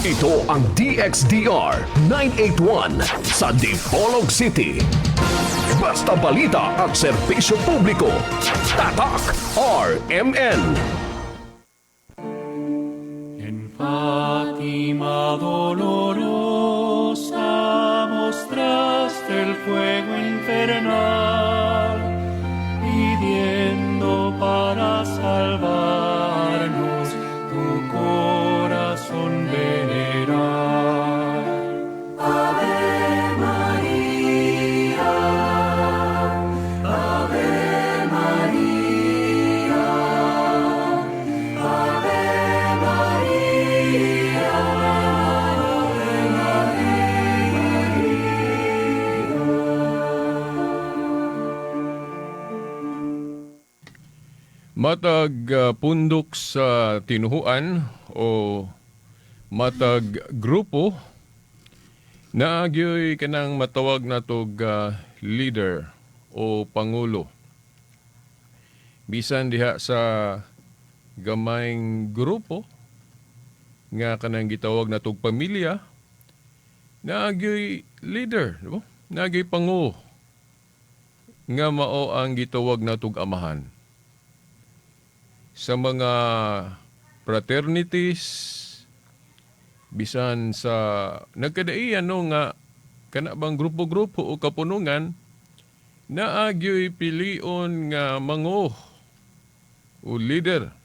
Ito ang DXDR 981 sa Dipolog City. Basta balita at serbisyo publiko. Tatak RMN. En Fátima dolorosa mostraste el fuego infernal, pidiendo para salvarnos tu corazón venerar. Ave María, Ave María, Ave María, Ave María. Matag pundok sa tinuhuan o matag grupo, naa gyoy kanang matawag natog leader o pangulo. Bisan diha sa gamayng grupo nga kanang gitawag natog pamilya, naa gyoy leader, di ba? Naa gyoy pangulo nga mao ang gitawag natog amahan. Sa mga fraternities, bisan sa nagkadaiyan, no, nga kana bang grupo-grupo o kapunungan, naa gyoy pilion nga mango o leader.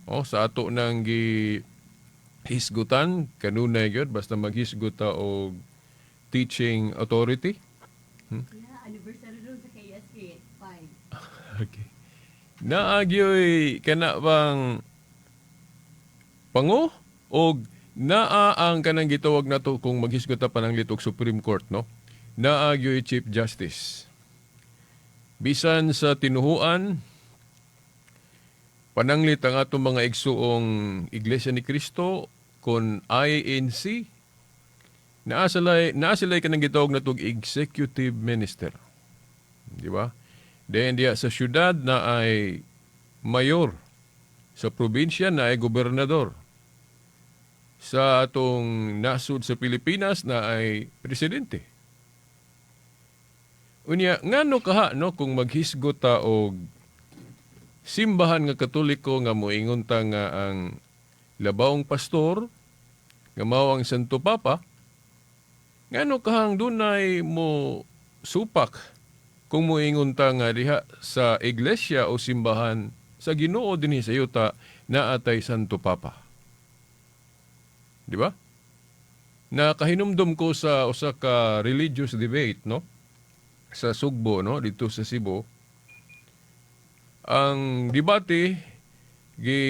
O sa ato nang gi hisgutan kanunay gyud, basta maghisgot ta og teaching authority. Yeah, anniversary ron sa KSK, 5. Okay. Naa gyoy kana bang pango og naa ang kanang gitawag nato kung maghisgot ta pananglit og Supreme Court, no? Naa gyoy Chief Justice. Bisan sa tinuhuan, pananglit ang atong mga igsuong Iglesia ni Cristo kon INC, naa sila'y kanang gitawag natog executive minister. Di ba? Then diya sa syudad naay mayor. Sa probinsya naay gobernador. Sa atong nasud sa Pilipinas naay presidente. Unya, ngano kaha, no, kung maghisgot ta og simbahan nga Katoliko nga moingon ta nga ang labawong pastor nga mao ang Santo Papa, ngano kahang dunay mo supak kung moingon ta nga diha sa iglesia o simbahan sa Ginoo dinhi sa yuta naa tay Santo Papa? Di ba? Nakahinumdum ko sa usa ka religious debate, no, sa Sugbo, no, dito sa Cebu. Ang debate gi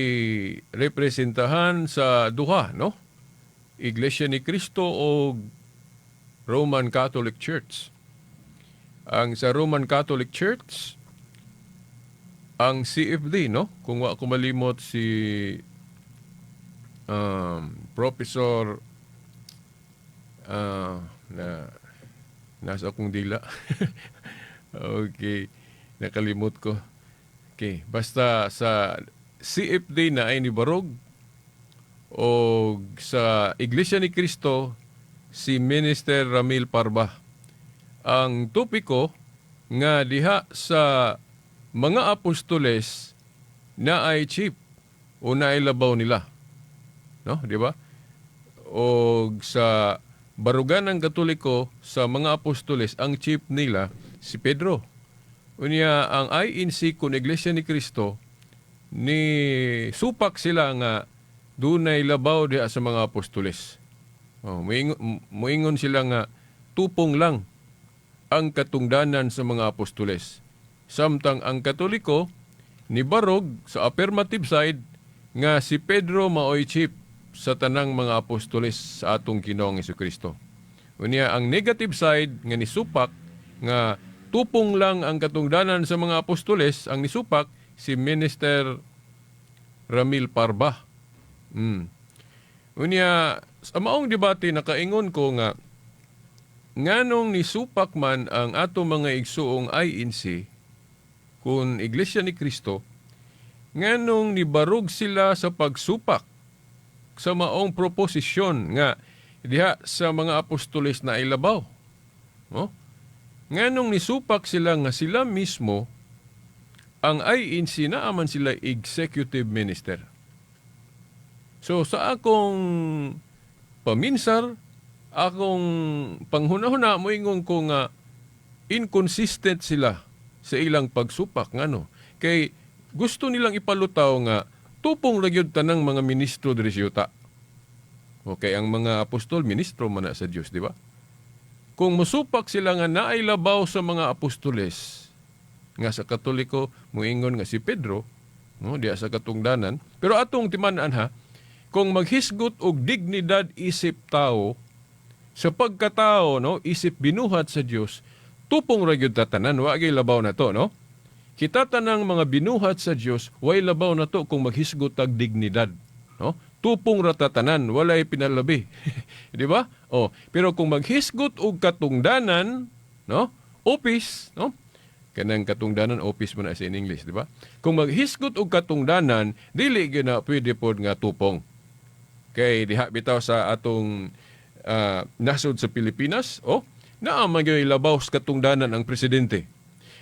representahan sa duha, no? Iglesia ni Cristo o Roman Catholic Church. Ang sa Roman Catholic Church, ang CFD, no? Kung wa ko malimot, si Professor na nasa akong dila. Okay, nakalimot ko. Okay, basta sa CFD naay nibarog o sa Iglesia ni Cristo si Minister Ramil Parba. Ang topiko nga diha sa mga apostoles naay chief o naay labaw nila. No, di ba? O sa barugan ng Katoliko sa mga apostoles, ang chief nila si Pedro. Unya ang INC kun Iglesia ni Cristo, ni supak sila nga dunay labaw diha sa mga apostoles. Oh, muingon sila nga tupong lang ang katungdanan sa mga apostoles. Samtang ang Katoliko nibarog sa affirmative side nga si Pedro maoy chief sa tanang mga apostoles sa atong Ginoong Kristo. Unya ang negative side nga nisupak nga tupong lang ang katungdanan sa mga apostoles, ang nisupak si Minister Ramil Parba. Unya sa maong debate nakaingon ko nga nganong nisupak man ang ato mga igsuong INC kun Iglesia ni Cristo, nganong nibarog sila sa pagsupak sa maong proposisyon nga diha sa mga apostoles na ilabaw? No? Nganong nisupak sila nga sila mismo ang INC na man sila executive minister? So sa akong paminsar, akong panghuna-huna, moingon ko nga inconsistent sila sa ilang pagsupak. Ngano? Kay gusto nilang ipalutaw nga tupong ra gyud tanang mga ministro diri sa yuta. Okay, ang mga apostol, ministro man na sa Dios, di ba? Kung musupak sila nga naay labaw sa mga apostoles, nga sa Katoliko muingon nga si Pedro, no, diya sa katungdanan, pero atong timan-an ha, kung maghisgot og dignidad isip tao sa pagkatao, no, isip binuhat sa Dios, tupong ra gyud ta tanan, wa gyud labaw na to, no? Kita tanang mga binuhat sa Dios, way labaw na to kung maghisgot og dignidad, no? Tupong ra ta tanan, walay pinalabi. Di ba? Oh, pero kung maghisgot og katungdanan, no? Office, no? Kanang katungdanan, office man na sa in English, di ba? Kung maghisgot og katungdanan, dili gyud na pwede pod nga tupong. Kay diha bitaw sa atong nasod sa Pilipinas, oh, naa man gyud labaw sa katungdanan ang presidente.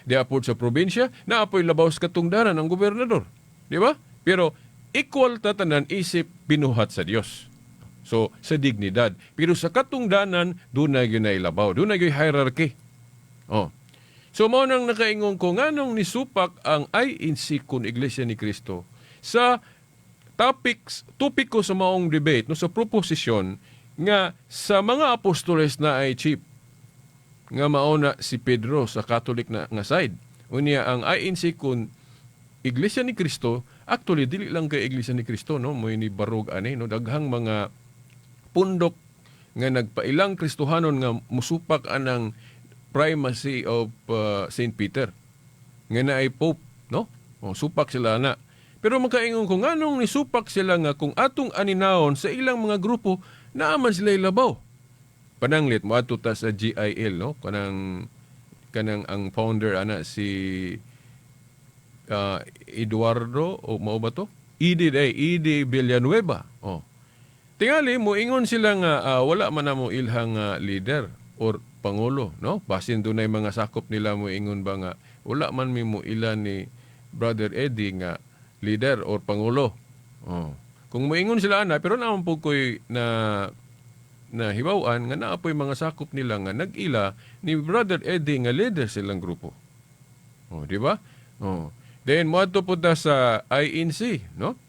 Diha pod sa probinsya, naa poy labaw sa katungdanan ang gobernador. Di ba? Pero equal ta tanan isip binuhat sa Dios. So, sa dignidad. Pero sa katungdanan, dunay gyud na labaw. Dunay gyud hierarchy. Oh. So, mao nang nakaingon ko nganong nisupak ang INC kun Iglesia ni Cristo sa topics, topiko sa maong debate, no, sa proposisyon nga sa mga apostoles na ay chief nga mauna si Pedro sa Catholic na nga side. Unya ang INC kun Iglesia ni Cristo, actually dili lang kay Iglesia ni Cristo, no, mo ni barog ani, no, daghang mga pundok nga nagpailang Kristohanon nga musupak anang primacy of Saint Peter nga naay Pope, no? O, supak sila na. Pero makaingon ko nganong nisupak sila nga kung atong aninawon sa ilang mga grupo, naa man sila labaw. Pananglit moadto ta sa GIL, no, kanang kanang ang founder ana si Eduardo o mao ba to? Edi day, Edi Villanueva. Oh. Tingali mo ingon sila nga wala man na mo ilhang leader or pangulo, no? Basin dunay mga sakop nila mo ingon ba nga wala man mi mo ila ni Brother Eddie nga leader or pangulo. Oh. Kung moingon sila ana, pero naman po ko'y na na hibaw-an nga naa po'y mga sakop nila nga nag-ila ni Brother Eddie nga leader silang grupo. Oh, di ba? Oh. Then moadto po ta sa INC, no?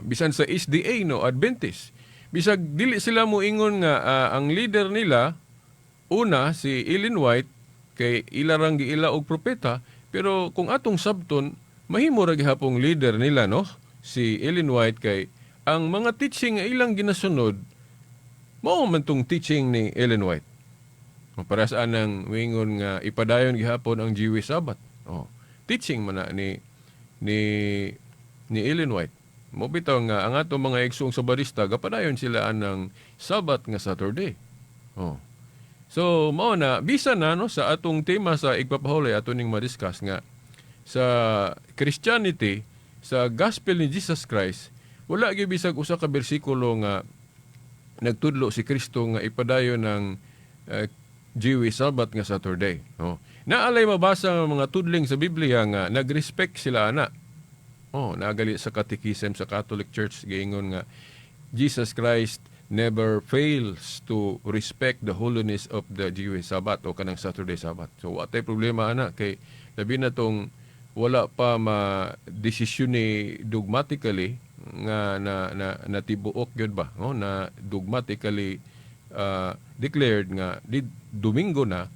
Bisan sa SDA, no, Adventist. Bisag dili sila moingon nga ang leader nila una si Ellen White kay ila rang giila og propeta, pero kung atong sabton, mahimo ra gihapong leader nila, no, si Ellen White, kay ang mga teaching nga ilang ginasunod mao man tong teaching ni Ellen White. O, para sa anang wingon nga ipadayon gihapon ang Jewish Sabbath. Oh, teaching man na ni Ellen White. Mo bitaw nga ang atong mga igsoong Sabadista gapadayon sila anang Sabat nga Saturday. Oh. So mao na bisan na, no, sa atong tema sa igpapahulay ato ning ma-discuss nga sa Christianity, sa gospel ni Jesus Christ, wala gyud bisag usa ka bersikulo nga nagtudlo si Kristo nga ipadayon ng Jewish Sabbath nga Saturday. Oh. Naalay mabasa nga mga tudling sa Biblia nga nag-respect sila ana. Oh, nagali sa Catechism sa Catholic Church giingon nga Jesus Christ never fails to respect the holiness of the Jewish Sabbath o kanang Saturday Sabbath. So wa tay problema ana kay labi na tong wala pa ma desisyon ni dogmatically nga na na natibuok gyud ba, no, na dogmatically declared nga di Domingo na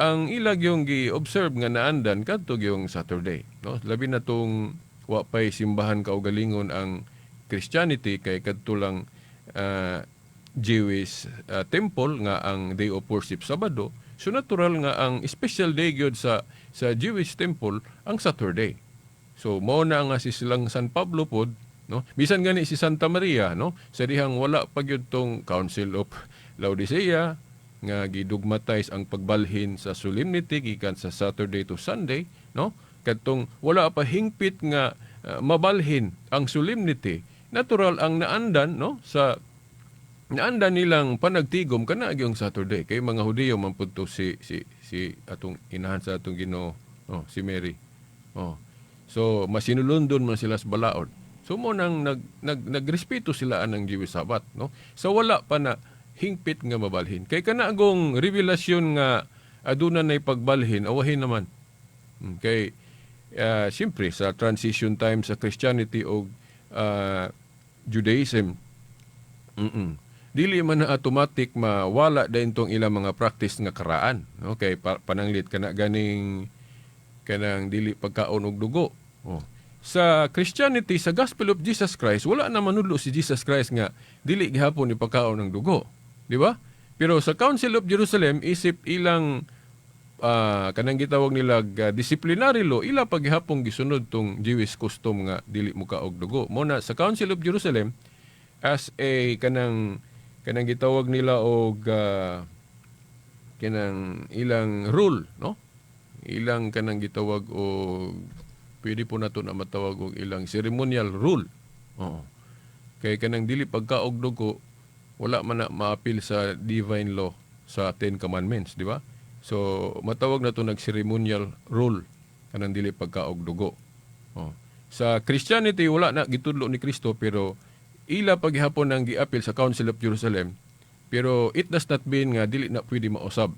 ang ilag yung gi-observe nga naandan kadto yung Saturday, no? Labi na tong wa pay simbahan kaugalingon ang Christianity kay kadto lang Jewish temple nga ang day of worship Sabado. So natural nga ang special day gyud sa Jewish temple ang Saturday. So mao na nga si silang San Pablo pod, no, bisan gani si Santa Maria, no, sa dihang wala pa gyud tong Council of Laodicea nga gidogmatize ang pagbalhin sa solemnity gikan sa Saturday to Sunday, no, kadtong wala pa hingpit nga mabalhin ang solemnity. Natural ang naandan, no, sa naandan nilang panagtigom kana gyung Saturday kay mga Hudiyo man pud to si atong inahan sa atong Ginoo, oh, si Mary. Oh. So masinulondon man sila sa balaod. So mo nang nag, nag nagrespeto sila anang Jewish Sabbath, no? So wala pa na hingpit nga mabalhin. Kay kana agong revelasyon nga aduna nay pagbalhin, awahin naman. Kay siyempre sa transition time sa Christianity o Judaism, dili man na automatic mawala dayon tong ilang mga practice nga karaan. Okay, pananglit kana ganing kanang dili pagkaon og dugo. Oh. Sa Christianity, sa Gospel of Jesus Christ, wala na manudlo si Jesus Christ nga dili gihapon ipakaon ng dugo. Di ba? Pero sa Council of Jerusalem, isip ilang kanang gitawag nila disciplinary law, ila paghapong gisunod tong Jewish custom nga dili mukaog dugo. Mo na sa Council of Jerusalem as a kanang kanang gitawag nila og kanang ilang rule, no? Ilang kanang gitawag og, pwede po nato na matawag og ilang ceremonial rule. Oo. Kay kanang dili pagkaog dugo, wala man na maapil sa divine law sa Ten Commandments, di ba? So matawag na to nag ceremonial rule kanang dili pagkaog dugo. Oh. Sa Christianity, wala na gitudlo ni Kristo, pero ila paghapon ang giapil sa Council of Jerusalem, pero it does not mean nga dili na pwede mausab.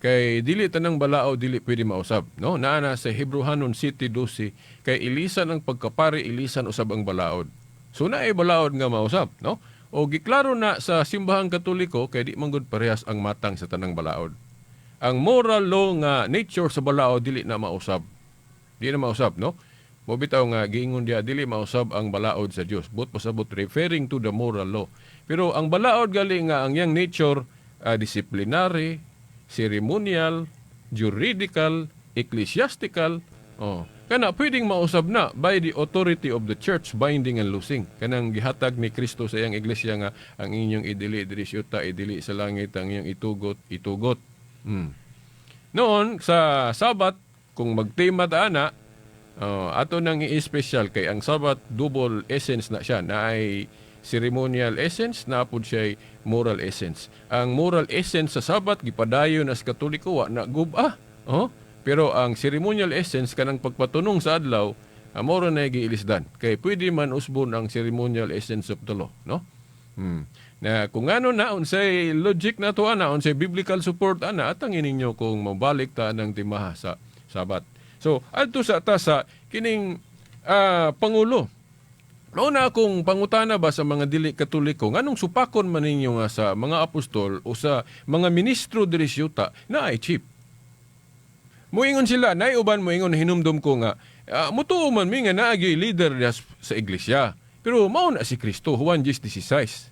Kay dili tanang balaod dili pwede mausab, no? Naa na sa Hebrehanon 7:12, kay ilisan ang pagkapari, ilisan usab ang balaod. So naay balaod nga mausab, no? O giklaro na sa Simbahang Katoliko kay di man gud parehas ang matang sa tanang balaod. Ang moral law nga nature sa balaod dili na mausab. Di na mausab, no? Mo bitaw nga giingon diha dili mausab ang balaod sa Dios. But pasabot referring to the moral law. Pero ang balaod gali nga ang iyang nature disciplinary, ceremonial, juridical, ecclesiastical, oh, kana pwedeng mausab na by the authority of the church, binding and loosing. Kanang gihatag ni Kristo sa iyang iglesia nga ang inyong idili diri sa yuta, idili sa langit, ang inyong itugot, itugot. Noon sa Sabat, kung magtema ta ana, oh, ato nang i-special kay ang Sabat double essence na siya, na ay ceremonial essence, na pud siya moral essence. Ang moral essence sa Sabat gipadayon as Katoliko, wa na guba. Oh, pero ang ceremonial essence, kanang pagpatunong sa adlaw, mao na giilisdan. Kay pwede man usbon ang ceremonial essence of the law, no? Na kung ano na unsay logic na to ana, unsay biblical support ana, atangin ninyo kung mabalik ta ng timaha sa Sabat. So adto sa ta sa kining pangulo. Mao na akong pangutana ba sa mga dili Katoliko, nganong supakon man ninyo nga sa mga apostol o sa mga ministro diri sa yuta na ay chief? Muingon sila, nay uban moingon, hinumdum ko nga mutuo man mi nga naagi leader diha sa iglesia. Pero mao na si Kristo, Juan 10:16,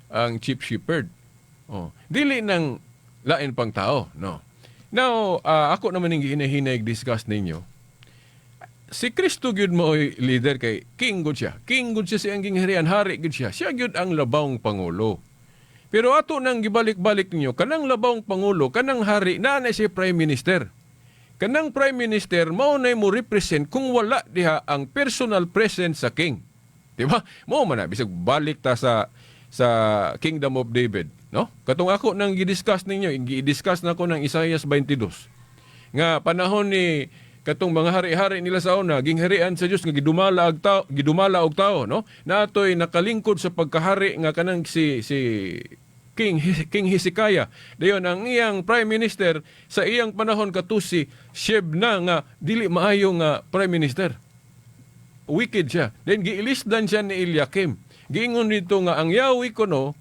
ang chief shepherd. Oh, dili nang lain pang tao, no. Now, ako naman yung gihinahinay discuss ninyo. Si Kristo gyud mao'y leader kay king gud siya. King gud siya sa iyang gingharian, hari gud siya. Siya gyud ang labawng pangulo. Pero ato nang gibalik-balik ninyo, kanang labawng pangulo, kanang hari, naa na si prime minister. Kanang prime minister mao nay mo represent kung wala diha ang personal presence sa king. Di ba? Mao man na bisag balik ta sa Kingdom of David, no? Katong ako nang gi-discuss ninyo, gi-discuss na ko ng Isaiah 22. Nga panahon ni katong mga hari-hari nila sa una, gingharian sa Dios nga gidumala og tao, gidumala og tao, no? Naatoy nakalingkod sa pagkahari nga kanang si King King Hezekiah. Dayon ang iyang prime minister sa iyang panahon kato si Shebna nga dili maayo nga prime minister. Wicked siya. Then giilisdan siya ni Eliakim. Giingon dito nga ang Yahweh kuno,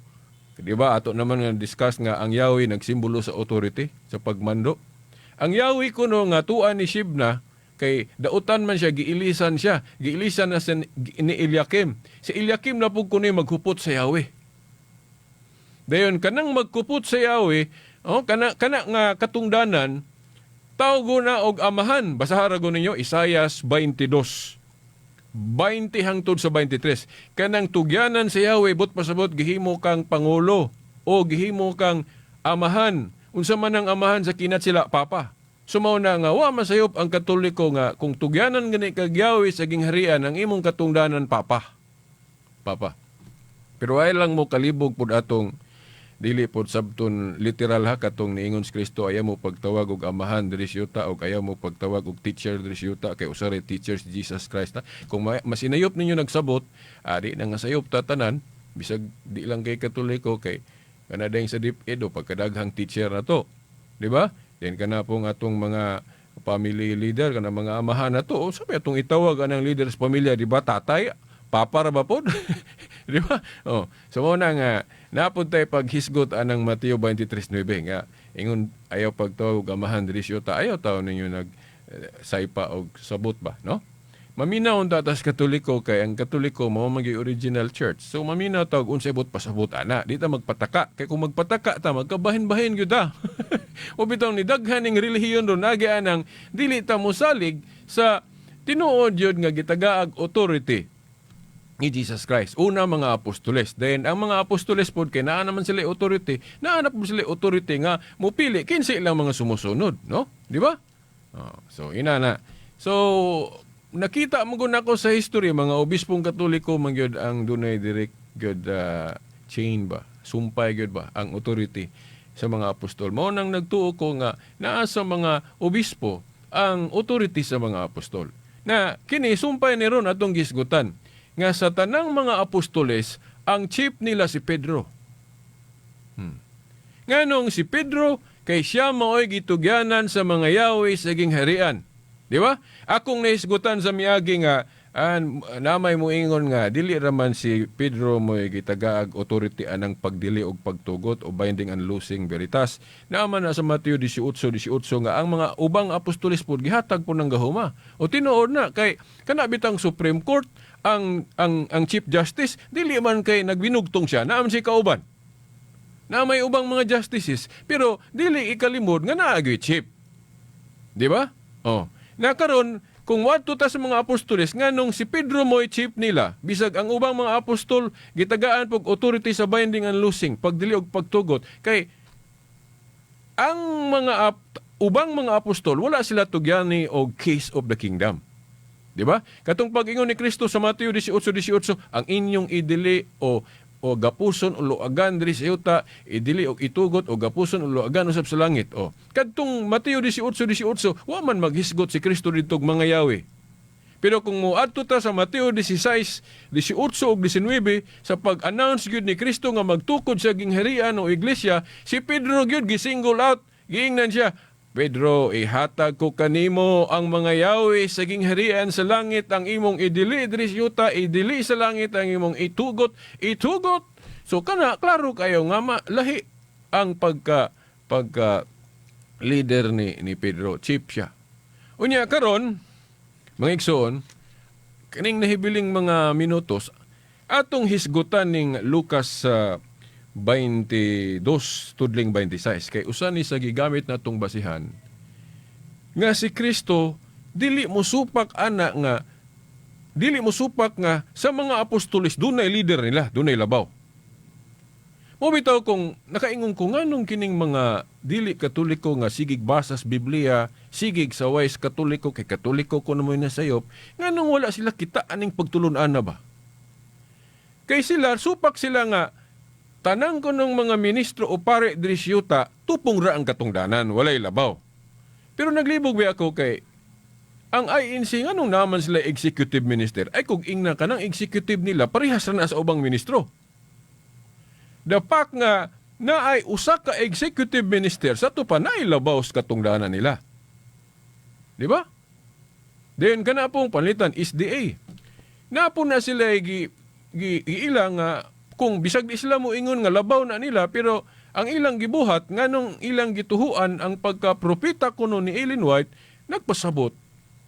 di ba ato naman nga discuss nga ang Yahweh nagsimbolo sa authority, sa pagmando. Ang Yahweh kuno nga tuan ni Shebna kay dautan man siya, giilisan siya, giilisan na siya ni Eliakim. Si Eliakim na pud kuno maghupot sa Yahweh. Dayon kanang magkupot sa Yahweh, oh, kana kana nga katungdanan tawgo na og amahan. Basahara go ninyo Isaias 22. 20 hangtod sa 23. Kanang tugyanan sa Yahweh, but pasabot gihimo kang pangulo o gihimo kang amahan. Unsa man ang amahan sa kinat sila, papa. Sumaw na nga wa masayop ang Katoliko nga kung tugyanan gani kag Yahweh sa gingharian, ang imong katungdanan papa. Papa. Pero ay lang mo kalibog pud atong dili pod sabton literal ha, katong niingon si Kristo, "Ayaw mo pagtawag og amahan diri sa yuta" og "Ayaw mo pagtawag og teacher diri sa yuta," kay usa ray teacher si Jesus Christ na. Kung mas inayop ninyo nagsabot, di na nga sayop ta tanan, bisag di lang kay Katoliko, kay kana dayong sa DepEd o pagkadaghang teacher na to. Di ba? Then kana pong atong mga family leader, kana mga amahan na to, o sabi atong itawag anang leader sa pamilya, di ba, tatay, papa ra ba pod? Di ba? Oh, so mao na nga napud tay paghisgot anang Mateo 23:9 nga ingon ayaw pagtawag og amahan diri sa yuta, ayaw taw ninyo nag saypa og sabot ba, no? Maminaw unta tas Katoliko kay ang Katoliko mao man gyud original church. So maminaw ta og unsay buot pasabot ana. Di ta magpataka kay kung magpataka ta, magkabahin-bahin gyud ta. O bitaw ni daghan ning relihiyon ron agi anang dili ta mosalig sa tinuod yun nga gitagaag authority ni Jesus Christ. Una, mga apostoles. Then ang mga apostoles pod kay naa naman sila authority, naa na pod sila authority nga mupili kinsa ilang mga sumusunod, no? Di ba? Oh, so ina na. So nakita mo gud nako sa history, mga obispong Katoliko man gyud ang dunay direct gyud chain ba, sumpay gyud ba ang authority sa mga apostol. Mao nang nagtuo ko nga naa sa mga obispo ang authority sa mga apostol. Na kini sumpay ni ron atong gisgutan nga sa tanang mga apostoles, ang chief nila si Pedro. Nganong si Pedro? Kay siya maoy gitugyanan sa mga yawi sa gingharian. Di ba? Akong nahisgutan sa miagi nga an namay mo ingon nga dili raman si Pedro mo'y gitagaag authority anang pagdili og pagtugot o binding and loosing veritas. Naaman na sa Mateo 18:18 nga ang mga ubang apostoles pod gihatag po ng gahuma. O tinuod na kay kana bitang Supreme Court, ang Chief Justice dili man kay nagbinugtong siya, naa man siya kauban na may ubang mga justices, pero dili ikalimod nga naa gyud chief. Di ba? Oh. Na karon kung wadto ta sa mga apostoles, nganong si Pedro mo'y chief nila bisag ang ubang mga apostol gitagaan pog authority sa binding and loosing, pagdili og pagtugot? Kay ang mga ubang mga apostol, wala sila tugyani og keys of the kingdom. Di ba? Katong pag-ingon ni Kristo sa Mateo 18:18, ang inyong idili o gapuson o luagan diri sa yuta, idili og itugot o gapuson o luagan usab sa langit. O kadtong Mateo 18:18, wa man maghisgot si Kristo didto og mga yawi. Pero kung moadto ta sa Mateo 16, 18 ug 19, sa pag-announce gyud ni Kristo nga magtukod sa gingharian o iglesia, si Pedro gyud gisingle out, giingnan siya, "Pedro, ihatag ko kanimo ang mga yawi sa gingharian sa langit. Ang imong idili diri sa yuta, idili sa langit. Ang imong itugot, itugot." So kana klaro kayo nga lahi ang pagka leader ni Pedro, chief siya. Unya karon, mga igsoon, kaning nahibiling mga minutos atong hisgutan ning Lucas 22 tudling 26 kay usa ni sa gigamit natong basihan nga si Kristo dili mo supak nga sa mga apostoles dunay leader nila, dunay labaw. Mo bitaw kung nakaingon ko nganong kining mga dili Katoliko nga sigig basas Biblia, sigig saway sa Katoliko kay Katoliko ko na mo'y nasayop, nganong wala sila kita aning pagtulun-an na ba? Kay sila, supak sila nga tanang ko ng mga ministro o pare diri sa yuta, tupong ra ang katungdanan, walay labaw. Pero naglibog ba ako kay ang INC, nganong naman sila executive minister? Ay kung ingna ka ng executive nila, parehas ra na sa ubang ministro. The fact nga na ay usa ka executive minister sa ato pa naay labaw sa katungdanan nila. Di ba? Then kana pong panlitan SDA. Napo na sila gi, giila nga kung bisag di sila mo ingon nga labaw na nila, pero ang ilang gibuhat, nganong ilang gituhuan ang pagka-propeta kuno ni Ellen White, nagpasabot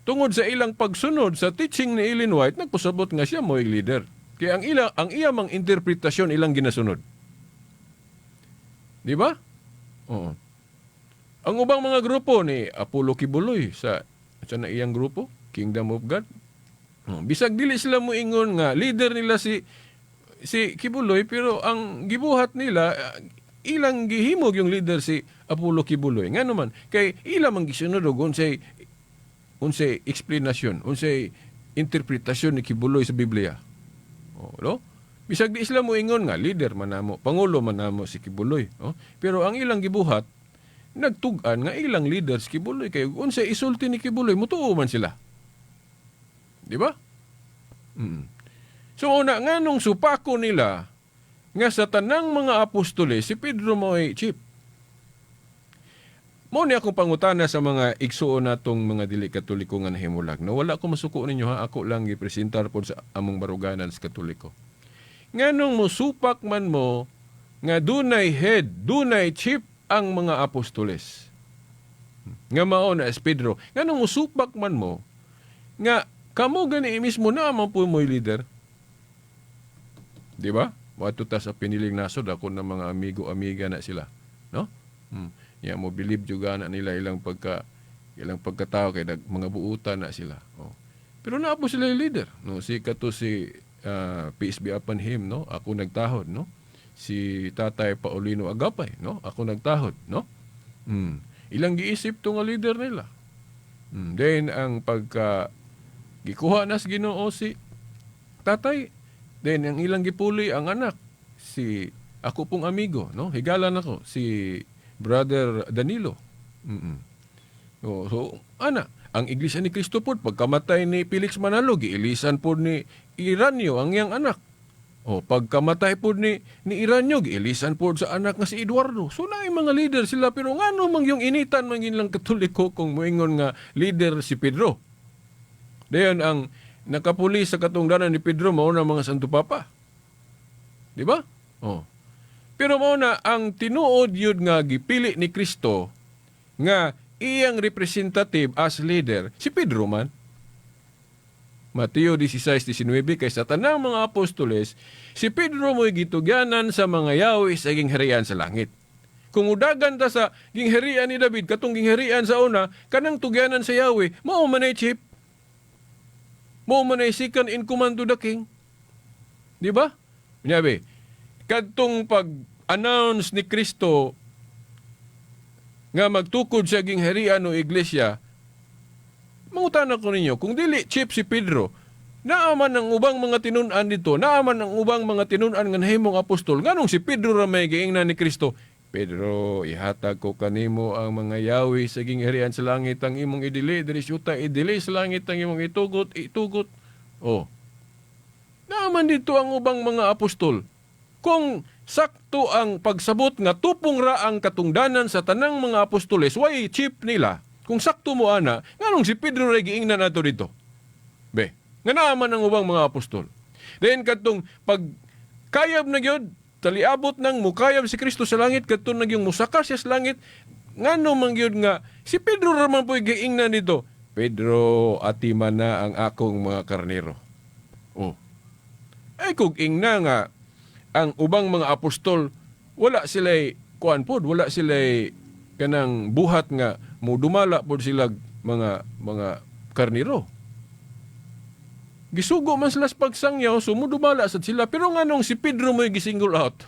tungod sa ilang pagsunod sa teaching ni Ellen White, nagpasabot nga siya mo'y leader. Kaya ang iya mang interpretasyon ilang ginasunod. Di ba? Oo. Ang ubang mga grupo ni Apollo Quiboloy sa na iyang grupo, Kingdom of God. Oh, bisag dili sila mo ingon nga leader nila si Quiboloy, pero ang gibuhat nila, ilang gihimog yung leader si Apollo Quiboloy. Nga naman kay ila man gisunod og unsay explanation, unsay interpretasyon ni Quiboloy sa Biblia. Oh, no? Bisag di sila moingon nga leader man namo, pangulo man namo si Quiboloy, oh. Pero ang ilang gibuhat, nagtug-an nga ilang leader si Quiboloy kay unsa isulti ni Quiboloy, mutuo man sila. Di ba? So una, nganong supako nila nga sa tanang mga apostoles si Pedro mo'y chief? Mao ni akong pangutana sa mga igsuon natong mga dili Katoliko nga nahimulag. No, wala ko masuko ninyo ha, ako lang gipresentar pod sa among baruganan sa Katoliko. Nganong mosupak man mo nga dunay head, dunay chief ang mga apostoles, nga mao na si Pedro? Nganong mosupak man mo nga kamo gani mismo na man po mo'y leader? Di ba? Moadto ta sa piniling nasod, ako na mga amigo-amiga na sila. No? Ya mo believe juga na nila ilang pagkatao kay mga buutan na sila. Oh. Pero naa po sila yung leader. No, si kato si peace be upon him, no? Ako nagtahod, no? Si Tatay Paulino Agapay, no? Ako nagtahod, no? Ilang giisip to nga leader nila. Then ang pagka gikuha na sa Ginoo si Tatay, then ang ilang gipuli ang anak, si ako pong amigo, no? Higalan ako si Brother Danilo. Oh, so ana, ang Iglesia ni Cristo pod, pagkamatay ni Felix Manalo, giilisan pod ni Ireneo ang iyang anak. O pagkamatay pod ni Ireneo, giilisan pod sa anak nga si Eduardo. So naay mga leader sila, pero ngano man yung initan man lang Katoliko kung moingon nga leader si Pedro? Dayon ang nakapuli sa katungdanan ni Pedro mao na mga Santo Papa. Di ba? Oh. Pero mao na ang tinuod yun nga gipili ni Kristo nga iyang representative as leader si Pedro man. Mateo 16:19, kay sa tanang mga apostoles, si Pedro mo'y gitugyanan sa mga yawi sa gingharian sa langit. Kung udagan ta sa gingharian ni David, katong gingharian sa una, kanang tugyanan sa Yahweh, mao man ay chief. Mao man ay second in command to the king. Di ba? Sinabi, kadtong pag-announce ni Kristo nga magtukod sa gingharian o iglesia, mangutana ko ninyo, kung dili chief si Pedro, naaman ang ubang mga tinun-an dito, naaman ang ubang mga tinun-an nga nahimong apostol, nganong si Pedro ra may giingnan ni Kristo, "Pedro, ihatag ko kanimo ang mga yawi sa gingharian sa langit, ang imong idili diri sa yuta, idili sa langit, ang imong itugot, itugot"? Oh. Naaman dito ang ubang mga apostol. Kung sakto ang pagsabot nga tupong ra ang katungdanan sa tanang mga apostoles, way chief nila? Kung sakto mo ana, nganong si Pedro ray giingnan nato dito? Be, nga naaman ang ubang mga apostol. Then kadtong pag kayab na gyud, taliabot nang mukayab si Kristo sa langit, kadtong nagyong musaka siya sa langit, ngano man gyud nga si Pedro ra man po'y giingnan dito, "Pedro, atiman na ang akong mga karnero"? Oh. Ay kung ingna nga ang ubang mga apostol wala sila'y kuan pod, wala sila'y kanang buhat nga mudumala pod sila mga karnero. Gisugo man sila sa pagsangyaw, so mudumala sad sila. Pero nganong si Pedro mo'y gisingle out?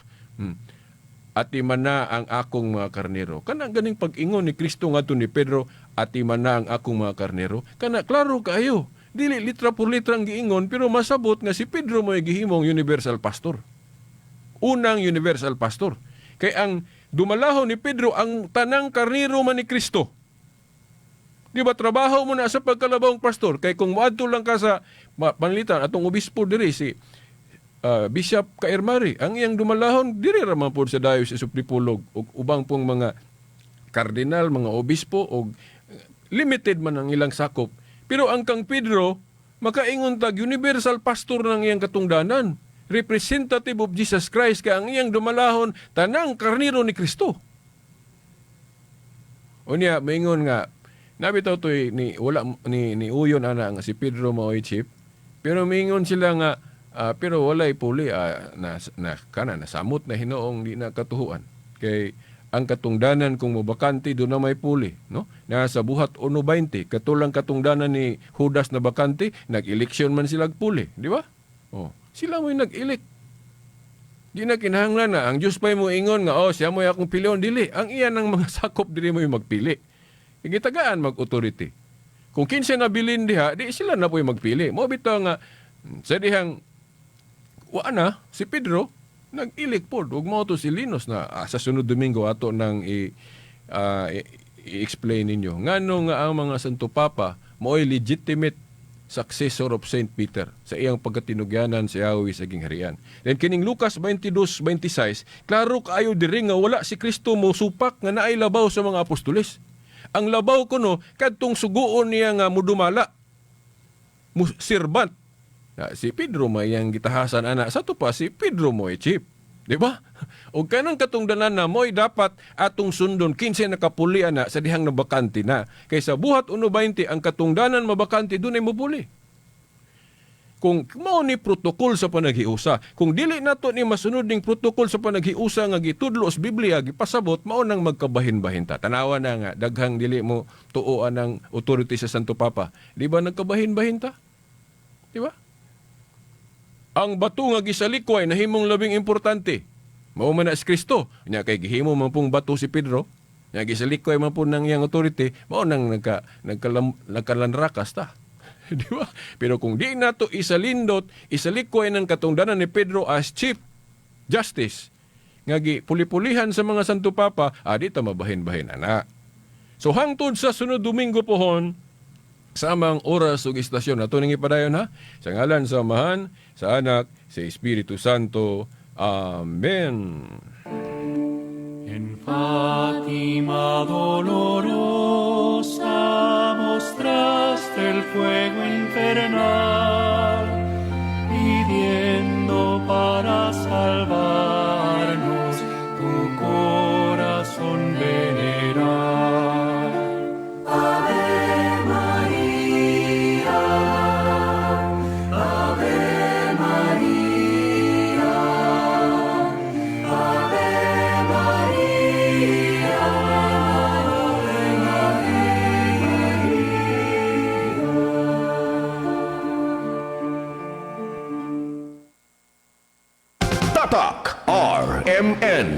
"Atiman na ang akong mga karnero." Kana ganing pag-ingon ni Kristo ngadto ni Pedro, "Atiman na ang akong mga karnero." Kana klaro kaayo. Dili litra por litra ang giingon, pero masabot nga si Pedro mo'y gihimong universal pastor. Unang universal pastor. Kay ang dumalahon ni Pedro ang tanang karnero man ni Kristo. Di ba trabaho mo na sa pagkalabawng pastor? Kay kung moadto lang ka sa panlitan atong obispo diri si Bishop Kairmari, ang iyang dumalahon diri ra man pod sa Diocese of Dipolog ug ubang pong mga kardinal, mga obispo, og limited man ang ilang sakop. Pero ang kang Pedro, makaingon tag universal pastor ng iyang katungdanan. Representative of Jesus Christ kay ang iyang dumalahon tanang karnero ni Kristo. Unya maingon nga nabitaw to'y ni wala ni uyon ana nga si Pedro mao'y chief. Pero mingon sila nga pero walay puli na kana nasamot na hinoong di na katuhuan. Kay ang katungdanan kung mobakante do na may puli, no? Na sa Buhat 1:20, katulang katungdanan ni Judas na bakante, nag-eleksyon man sila puli, di ba? Oh, sila mo'y nag-elect. Di na kinahanglan na ang Diyos pa'y mo ingon nga, "Oh, siya mo'y akong pilion." Dili, ang iyan ng mga sakop dili mo'y magpili. Gitagaan mag-authority. Kung kinsa nabilin diha, di sila na po'y magpili. Mo bitaw nga sa dihang Wa na si Pedro nag-ilik pod ug mao to si Linus na sa sunod Domingo ato nang i-explain ninyo ngano nga ang mga Santo Papa mao'y legitimate successor of Saint Peter sa iyang pagkatinugyanan sa Yahweh sa gingharian. Then kining Lucas 22:26, klaro kaayo diri nga wala si Kristo mo supak nga naay labaw sa mga apostoles. Ang labaw kuno kadtong suguon niya nga mudumala, mu servant. Na, si Pedro may iyang gitahasan ana sa to pa si Pedro mo chief. Di ba? O kanang katungdanan na mo'y dapat atong sundon kinsa nakapuli ana sa dihang nabakante na. Kaysa buhat 1:20 ang katungdanan mabakante dunay mopuli. Kung mao ni protocol sa panaghiusa, kung dili nato ni masunod ning protocol sa panaghiusa nga gitudlo sa Biblia gipasabot, mao nang magkabahin-bahin ta. Tanawa na nga daghang dili mo tuoan ang authority sa Santo Papa. Di ba nagkabahin-bahin ta? Di ba? Ang bato nga gisalikway nahimong labing importante. Mao man na si Kristo. Nya kay gihimo man pong bato si Pedro. Nya gisalikway man po ng iyang authority, mao nang nagkalanrakas ta. Di ba? Pero kung di nato isalindot, isalikway ng katungdanan ni Pedro as chief justice, nga gipuli-pulihan sa mga Santo Papa, di ta mabahin-bahin ana. So hangtod sa sunod Domingo pohon, samang oras ug istasyon ato ning ipadayon ha. Sa ngalan sa Amahan, sa Anak, sa Espiritu Santo. Amen. En Fátima dolorosa mostraste el fuego infernal, pidiendo para salvarnos tu corazón venerar. Ave Maria, Ave Maria, Ave Maria, Ave Maria. Tatak RMN.